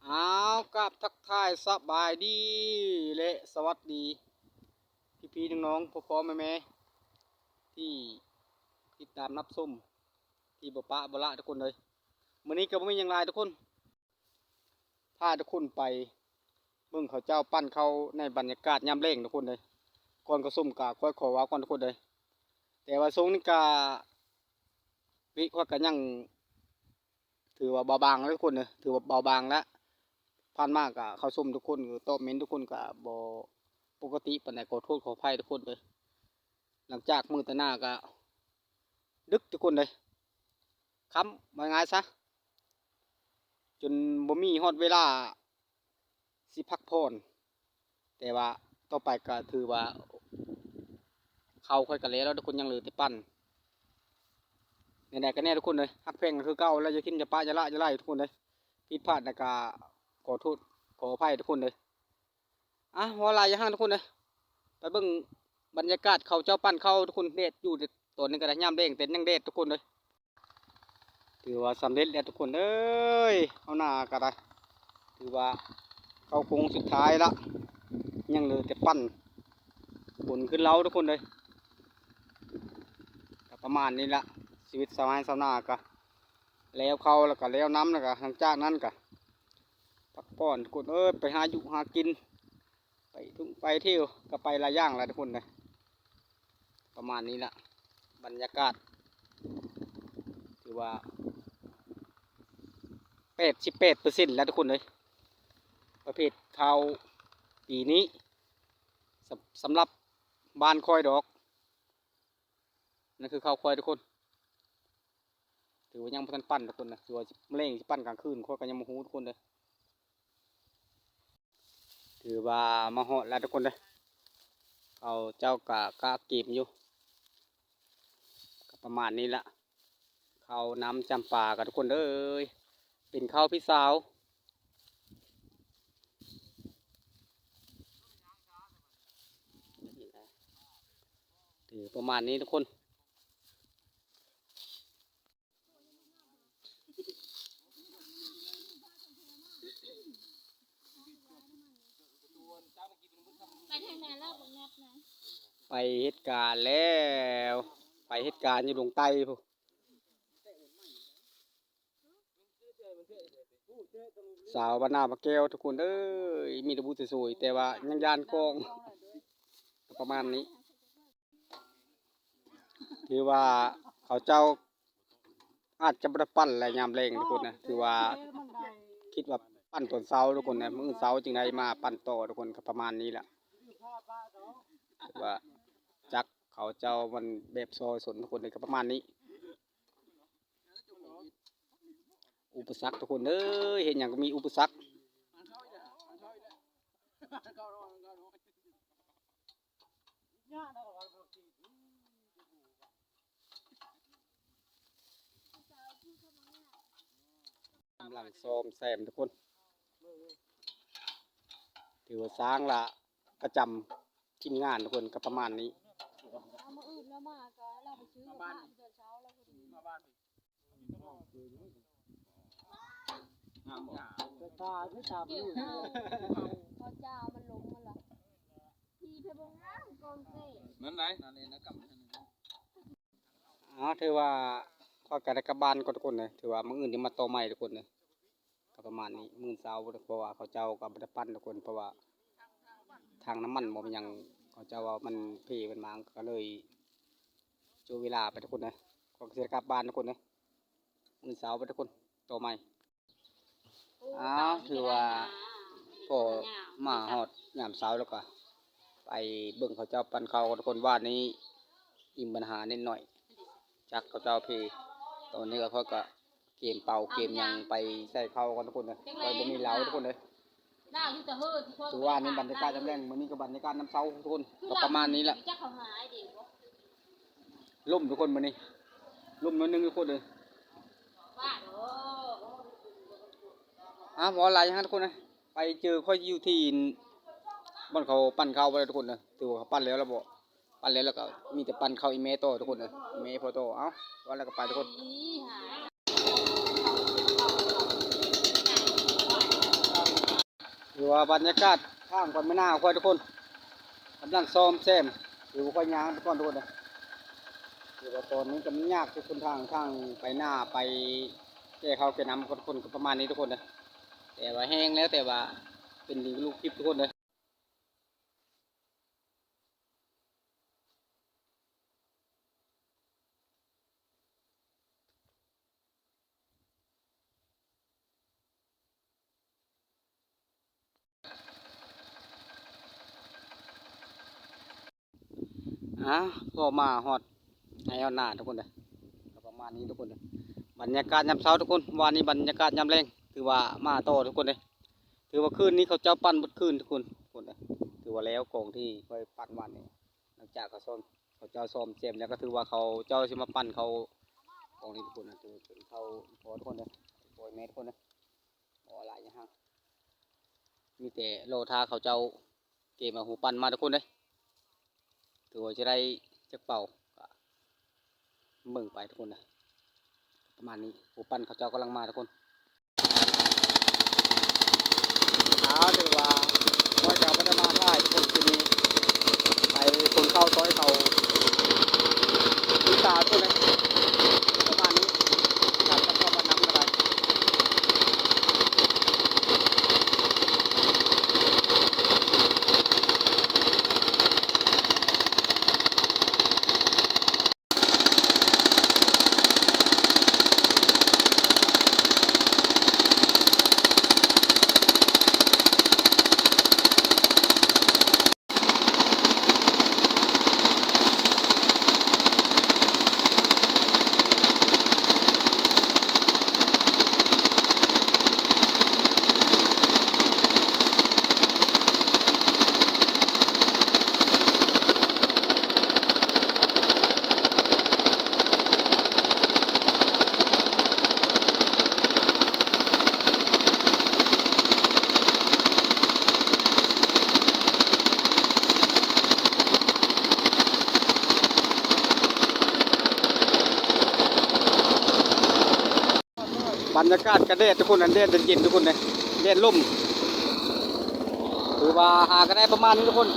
ອ້າວ ກາບທັກທາຍສະບາຍດີ ແລະ ສະຫວັດດີ ພີ່ໆ ນ້ອງໆ ພໍ່ໆ ແມ່ໆ ທີ່ຕິດຕາມຮັບຊົມ ທີ່ບໍ່ປະບໍ່ລະທຸກຄົນເອີຍ. ມື້ນີ້ກໍບໍ່ມີຫຍັງຫຼາຍທຸກຄົນ ພາທຸກຄົນໄປເບິ່ງເຂົາເຈົ້າປັ້ນເຂົ້າໃນບັນຍາກາດຍາມແລງທຸກຄົນເອີຍ. ກ່ອນເຂົ້າຊົມກໍຂ້ອຍຂໍເວົ້າກ່ອນທຸກຄົນເອີຍ ແຕ່ວ່າຊ່ວງນີ້ກໍ ວິຂ້ອຍກໍຍັງ ຖືວ່າເບົາບາງແລ້ວທຸກຄົນເອີຍ ຖືວ່າເບົາບາງແລ້ວ. ຜ່ານມາກໍເຂົ້າຊົມທຸກຄົນ ຕອບເມັນທຸກຄົນກໍບໍ່ປົກກະຕິປານໃດ ຂໍໂທດຂໍອະໄພທຸກຄົນເອີຍ. ຫຼັງຈາກມື້ຕາໜ້າກໍດຶກທຸກຄົນເອີຍ ຄ່ຳ ວ່າງ່າຍຊະ ຈົນບໍ່ມີຮອດເວລາ ຊິພັກຜ່ອນ ແຕ່ວ່າຕໍ່ໄປກໍຖືວ່າ ເຂົ້າຂ້ອຍກໍແລ້ວແລ້ວທຸກຄົນ ຍັງເຫຼືອແຕ່ປັ້ນ. ແນວໃດກໍແນ່ທຸກຄົນເອີຍ ຮັກແພງກັນຄືເກົ່າ ແລະ ຢ່າຖິ້ມ ຢ່າປະ ຢ່າລະ ຢ່າໄຫຼທຸກຄົນເອີຍ. ຜິດພາດແລ້ວກໍຂໍໂທດຂໍອະໄພທຸກຄົນເອີຍ. ອ່ະ ເວົ້າຫຼາຍຢ່າຮັ່ງທຸກຄົນເອີຍ ໄປເບິ່ງບັນຍາກາດເຂົາເຈົ້າປັ້ນເຂົ້າທຸກຄົນ. ແດດຢູ່ຕອນນີ້ກໍໄດ້ ຍາມແລງແຕ່ຍັງແດດທຸກຄົນເອີຍ. ຖືວ່າສຳເລັດແລ້ວທຸກຄົນເອີຍ ເຮົາໜ້າກໍໄດ້ ຖືວ່າເຂົ້າໂຄ້ງສຸດທ້າຍລະ ຍັງເຫຼືອແຕ່ປັ້ນ ຂົນຂຶ້ນເລົາທຸກຄົນເອີຍ. ກໍປະມານນີ້ລະ ຊີວິດຊາວໄຮ່ຊາວນາກໍແລ້ວເຂົ້າ ແລ້ວກໍແລ້ວນຳ ແລ້ວກໍຫຼັງຈາກນັ້ນກໍພັກຜ່ອນທຸກຄົນເອີຍ ໄປຫາຢູ່ຫາກິນ ໄປທ່ອງໄປທ່ຽວ ກໍໄປຫຼາຍຢ່າງຫຼາຍຄົນເດ້. ປະມານນີ້ລະ ບັນຍາກາດ ຖືວ່າແປດສິບແປດເປີເຊັນແລ້ວທຸກຄົນເອີຍ ປະເພດເຂົ້າປີນີ້ ສຳ ສຳລັບບ້ານຂ້ອຍດອກ. ນັ້ນຄືເຂົ້າຂ້ອຍທຸກຄົນ. ຖືວ່າຍັງບໍ່ທັນປັ້ນທຸກຄົນນະ ຖືວ່າມື້ແລງຊິປັ້ນກາງຄືນ ຂ້ອຍກໍຍັງບໍ່ຮູ້ທຸກຄົນເດີ. ຖືວ່າມາຮອດແລ້ວທຸກຄົນເດີ ເຂົາເຈົ້າກະກະເກມຢູ່ ກໍປະມານນີ້ລະ. ເຂົ້ານ້ຳຈຳປາກັນທຸກຄົນເອີຍ ເປັນເຂົ້າພີ່ສາວ ຖືປະມານນີ້ທຸກຄົນ. ໄປທາງໃດລະບັກນັດນະ ໄປເຮັດການແລ້ວ ໄປເຮັດການຢູ່ດົງໃຕ້ພຸ້ນ. ສາວບ້ານນາພະແກ້ວທຸກຄົນເອີຍ ມີແຕ່ຜູ້ສວຍໆ ແຕ່ວ່າຍັງຢ້ານກ້ອງ ປະມານນີ້. ຖືວ່າເຂົາເຈົ້າອາດຈະບໍ່ໄດ້ປັ້ນແລ້ວຍາມແລງທຸກຄົນນະ ຖືວ່າຄິດວ່າປັ້ນຕອນເຊົ້າທຸກຄົນນະ ມື້ເຊົ້າຈຶ່ງໄດ້ມາປັ້ນຕໍ່ທຸກຄົນ ກໍປະມານນີ້ລະ. ຖືວ່າຈັກເຂົາເຈົ້າມັນແບບຊອຍສົນທຸກຄົນ ກໍປະມານນີ້. ອຸປະສັກທຸກຄົນເອີຍ ເຮັດຫຍັງກໍມີອຸປະສັກ. ກຳລັງສ້ອມແຊມທຸກຄົນ ຖືວ່າຊ່າງລະປະຈຳທີມງານທຸກຄົນ ກໍປະມານນີ້. ເອົາ ມື້ອື່ນລາວມາກໍລາວໄປຊື້ກັບພະ ແຕ່ເຊົ້າລາວພໍດີ ງາມບໍ່? ຕາຄືຕາ ເຈົ້າ ເຂົາເຈົ້າມັນລົງມັນລະ ທີ່ເພິ່ນບໍ່ງາມກ່ອນເຕະ ນັ້ນໃດ ນັ້ນເອງນະກຳ ເອົາ ຖືວ່າຂ້ອຍກໍໄດ້ກັບບ້ານກ່ອນທຸກຄົນເດີ ຖືວ່າມື້ອື່ນຈະມາຕໍ່ໃໝ່ທຸກຄົນເດີ. ກໍປະມານນີ້ ມື້ເຊົ້າ ເພາະວ່າເຂົາເຈົ້າກໍບໍ່ໄດ້ປັ້ນທຸກຄົນ ເພາະວ່າທາງນ້ຳມັນບໍ່ມີຫຍັງ ເຂົາເຈົ້າວ່າມັນເພມັນມາ ກໍເລີຍໂຈະເວລາໄປທຸກຄົນເດີ. ຂ້ອຍກໍຊິໄດ້ກັບບ້ານທຸກຄົນເດີ ມື້ເຊົ້າໄປທຸກຄົນ ຕໍ່ໃໝ່. ອ້າວ ຖືວ່າພໍມາຮອດຍາມເຊົ້າແລ້ວກໍໄປເບິ່ງເຂົາເຈົ້າປັ້ນເຂົ້າທຸກຄົນ. ວານນີ້ມີບັນຫານິດໜ້ອຍ ຈັກເຂົາເຈົ້າເພ. ຕອນນີ້ກໍຂ້ອຍກໍ ເກມເປົ່າເກມຫຍັງໄປໃສ່ເຂົ້າກັນທຸກຄົນເດີ ຂ້ອຍບໍ່ມີເຫຼົ້າທຸກຄົນເດີ. ຄືວ່ານີ້ບັນຍາກາດຍາມແລງ ມື້ນີ້ກໍບັນຍາກາດຍາມເຊົ້າທຸກຄົນ ກໍປະມານນີ້ແຫຼະ. ລົມທຸກຄົນ ມື້ນີ້ລົມໜ້ອຍໜຶ່ງທຸກຄົນເດີ. ອ້າວ ບໍ່ຫຼາຍຫຍັງທຸກຄົນເດີ ໄປເຈີຂ້ອຍຢູ່ທີ່ບ່ອນເຂົາປັ້ນເຂົ້າໄວ້ທຸກຄົນເດີ. ຖືວ່າເຂົາປັ້ນແລ້ວລະບໍ? ປັ່ນແລ້ວ ແລ້ວກໍມີແຕ່ປັ່ນເຂົ້າອີ່ແມ່ຕໍ່ທຸກຄົນເອີຍ ແມ່ພໍ່ຕໍ່. ເອົ້າ ວ່າແລ້ວກໍໄປທຸກຄົນ. ຖືວ່າບັນຍາກາດທາງໄປມານາຂ້ອຍທຸກຄົນ ກຳລັງສ້ອມແຊມ ຖືວ່າຂ້ອຍຍ່າງໄປກ່ອນທຸກຄົນເດີ. ຖືວ່າຕອນນີ້ກໍມັນຍາກທຸກຄົນ ທາງ ທາງໄປນາໄປແກ່ເຂົ້າແກ່ນ້ຳທຸກຄົນ ກໍປະມານນີ້ທຸກຄົນເດີ. ແຕ່ວ່າແຫ້ງແລ້ວ ແຕ່ວ່າເປັນດິນລູກທິບທຸກຄົນເດີ. ອ່າ ພໍມາຮອດໄຮ່ຮອດນາທຸກຄົນເດີ ກໍປະມານນີ້ທຸກຄົນເດີ. ບັນຍາກາດຍາມເຊົ້າທຸກຄົນ ວານນີ້ບັນຍາກາດຍາມແລງ ຖືວ່າມາຕໍ່ທຸກຄົນເດ້. ຖືວ່າຄືນນີ້ເຂົາເຈົ້າປັ່ນເບິດຄືນທຸກຄົນ ທຸກຄົນເດ້. ຖືວ່າແລ້ວກອງທີ່ຂ້ອຍປັ່ນວານນີ້ ຫຼັງຈາກເຂົາສ້ອມ ເຂົາເຈົ້າສ້ອມແຈມແລ້ວ ກໍຖືວ່າເຂົາເຈົ້າຊິມາປັ່ນເຂົ້າກອງນີ້ທຸກຄົນນະ. ຖືເປັນເຂົ້າພໍທຸກຄົນເດ້ ໂອ້ຍແມ່ທຸກຄົນເດ້ ບໍ່ຫຼາຍຢ່າງ ມີແຕ່ລໍຖ້າເຂົາເຈົ້າເກມເອົາຫົວປັ່ນມາທຸກຄົນເດ້. ຖືວ່າຈະໄດ້ຈັກເປົາ ກໍເບິ່ງໄປທຸກຄົນເດ້. ປະມານນີ້ ຜູ້ປັ່ນເຂົາເຈົ້າກຳລັງມາທຸກຄົນ. ອ້າວ ຖືວ່າຂ້ອຍກໍບໍ່ໄດ້ມາຫຼາຍທຸກຄົນ ຄືນີ້ໄປຄົນເຂົ້າຊອຍເຂົາ ທີ່ຕາທຸກຄົນເດ້. ປະມານນີ້ ການກັບເຂົ້າມານຳກໍໄດ້. ບັນຍາກາດກະແດດທຸກຄົນ ອັນແດດເຢັນໆທຸກຄົນເດ້ ແດດລົມ ຖືວ່າຫາກໍໄດ້ປະມານນີ້ທຸກຄົນ.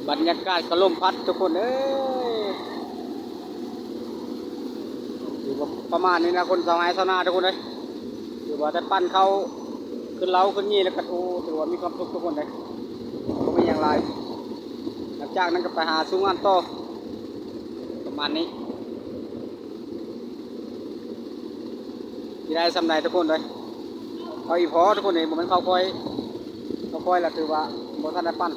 ບັນຍາກາດກໍລົມພັດທຸກຄົນເອີຍ. ຖືວ່າປະມານນີ້ນະ ຄົນຊາວໄຮ່ຊາວນາທຸກຄົນເອີຍ. ຖືວ່າໄດ້ປັ່ນເຂົ້າຂຶ້ນເລົາຂຶ້ນນີ້ ແລ້ວກໍ ໂອ້ ຖືວ່າມີຄວາມສຸກທຸກຄົນເອີຍ ບໍ່ມີຫຍັງຫຼາຍ. ຫຼັງຈາກນັ້ນກໍໄປຫາສູ່ງານຕໍ່ ປະມານນີ້. ຊິໄດ້ສ່ຳໃດທຸກຄົນເອີຍ. ເຂົ້າອີ່ພໍທຸກຄົນເອີຍ ບໍ່ແມ່ນເຂົ້າຂ້ອຍ. ເຂົ້າຂ້ອຍລະຖືວ່າບໍ່ທັນໄດ້ປັ່ນ.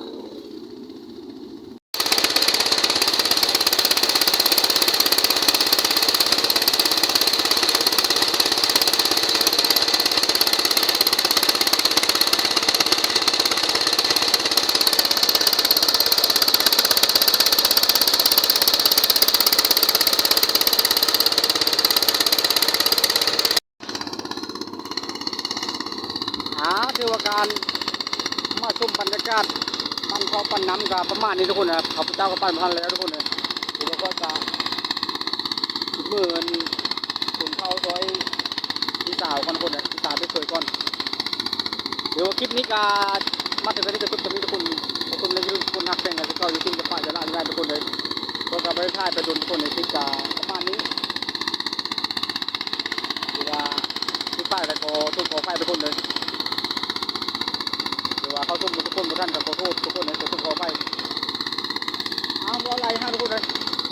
ການມາຊົມບັນຍາກາດປັ້ນເຂົ້າປັ້ນນ້ຳກໍປະມານນີ້ທຸກຄົນນະ. ຂ້າພະເຈົ້າກໍປັ້ນບໍ່ທັນແລ້ວທຸກຄົນເອີຍ ຖືວ່າຂ້ອຍກໍ ມື້ນີ້ຂົນເຂົ້າຊ່ອຍພີ່ສາວກ່ອນທຸກຄົນເອີຍ ພີ່ສາວໄປຊ່ວຍກ່ອນ. ຖືວ່າຄລິບນີ້ກໍມາເຖິງອັນນີ້ກໍຈົບສ່ຳນີ້ທຸກຄົນ. ຂໍຂອບໃຈທຸກຄົນຮັກແພງກັນຄືເກົ່າ ຢ່າຖິ້ມຢ່າປະຢ່າລະຢ່າງ່າຍທຸກຄົນເອີຍ. ຂ້ອຍກໍບໍ່ໄດ້ຖ່າຍໄປດົນທຸກຄົນເອີຍ ຄລິບກໍປະມານນີ້ ຖືວ່າຜິດພາດກໍຂໍໂທດຂໍອະໄພທຸກຄົນເອີຍ. ຖືວ່າເຂົ້າຊົມທຸກຄົນບໍ່ທັນກໍຂໍໂທດທຸກຄົນເອີຍ ຂໍໂທດຂໍອະໄພ. ເອົາ ບໍ່ຫຼາຍຫາທຸກຄົນເອີຍ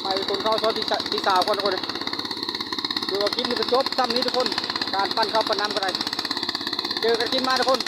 ໄປຂົນເຂົ້າຊ່ອຍພີ່ສາ- ພີ່ສາວກ່ອນທຸກຄົນເອີຍ. ຖືວ່າຄລິບນີ້ກໍຈົບສ່ຳນີ້ທຸກຄົນ ການປັ້ນເຂົ້າປັ້ນນ້ຳກໍໄດ້. ເຈີກັນຄລິບໜ້າທຸກຄົນ.